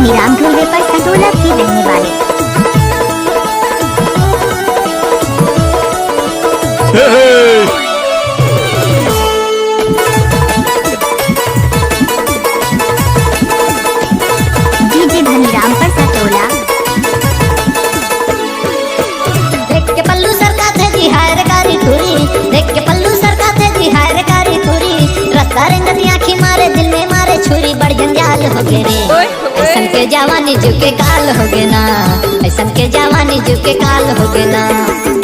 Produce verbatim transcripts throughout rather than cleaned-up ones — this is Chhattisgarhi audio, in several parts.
राम ढोलवे पर सटोला के रहने वाले। डीजे धनीराम पर सटोला। देख के पल्लू सरकाथे जी, हाय रे कारी टूरी। देख के पल्लू सरकाथे जी, हाय रे कारी टूरी। रस्ता रेंगत आँखी मारे, दिल में मारे छुरी, बड़ जंजाल हो गे रे। ओए होए। अइसन के जवानी जीव के काल हो गे ना, अइसन के जवानी जीव के काल हो गे ना।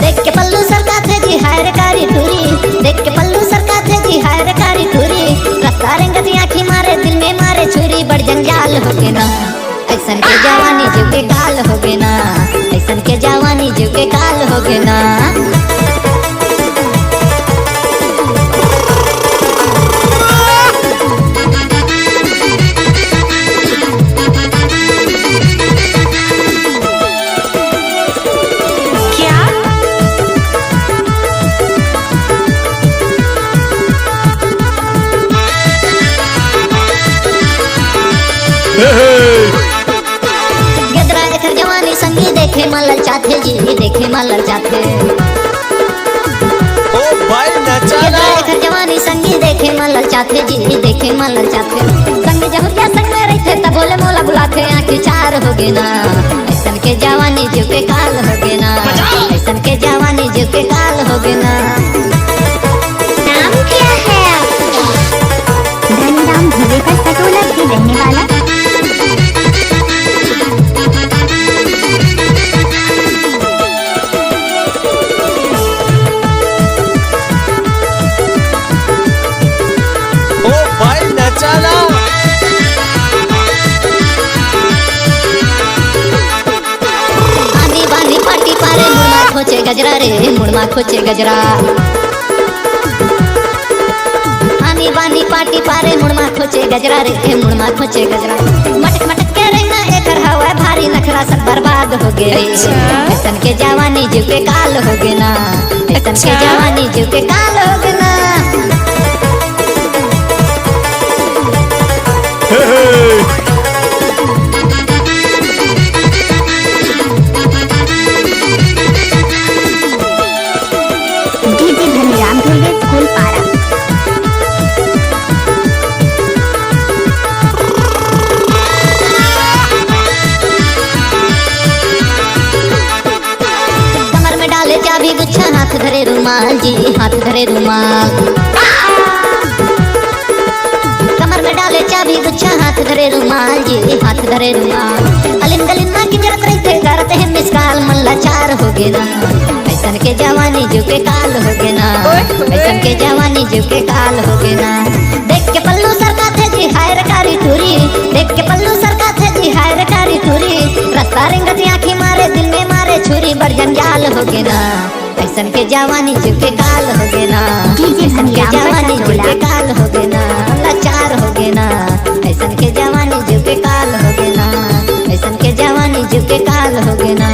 देख के पल्लू सरकाथे जी, हाय रे कारी टूरी। देख के पल्लू सरकाथे जी, हाय रे कारी टूरी। रस्ता रेंगत आँखी मारे, दिल में मारे छुरी, बड़ जंजाल हो गे ना। अइसन के जवानी जीव के काल हो गे ना, अइसन के जवानी जीव के काल हो गे ना। क्या? गदरा एकर जवानी संगी देखे म ललचाथे जी, देखे म ललचाथे। ओ भाई नचा गदरा ना। एकर जवानी संगी देखे म ललचाथे जी, देखे म ललचाथे। संग जहुरिया संग में रहिथे त भोले मोला बुलाथे, आँखी चार हो गे ना। अइसन के जवानी जीव के काल हो गे ना, अइसन के जवानी जीव के काल हो गे ना। नाम क्या है आपका? धनीराम भोले का सटोला के रहने वाला। ओ भाई नचा ना। आनी बानी पाटी पारे, मुड़मा खोचे गजरा रे, मुड़मा खोचे गजरा। आनी बानी पाटी पारे, मुड़मा खोचे गजरा रे, ए मुड़मा खोचे गजरा। मटक मटक के रंगना एकर हवय भारी, नखरा सब बर्बाद हो गे रे। अच्छा। अइसन के जवानी जीव के काल हो गे ना, अइसन के अच्छा। जवानी जीव के काल हो गे ना। हे, हे। डीजे धनीराम ढोलवे, फूलपारा। कमर में डाले चाबी गुच्छा, हाथ धरे रुमाल जी, हाथ धरे रुमाल। कमर में डाले चाबी गुच्छा, हाथ धरे रुमाल जी, हाथ धरे रुमाल। अलिन गलिन मा किंजरत रहिथे, करत हे मिस कॉल, मन लाचार हो गे ना। अइसन के जवानी जीव के काल हो गे ना, ओए होए। अइसन के जवानी जीव के काल हो गे ना। देख के पल्लू सरकाथे जी, हाय रे कारी टूरी। देख के पल्लू सरकाथे जी, हाय रे कारी टूरी। रस्ता रेंगत आँखी मारे, दिल में मारे छुरी, बड़ जंजाल हो गे ना। अइसन के जवानी जीव के काल हो गे ना। डीजे अइसन के धनीराम जवानी जीव के सटोला। काल हो गे ना, लाचार हो गे ना। अइसन के जवानी जीव के काल हो गे ना, अइसन के जवानी जीव के काल हो गे ना।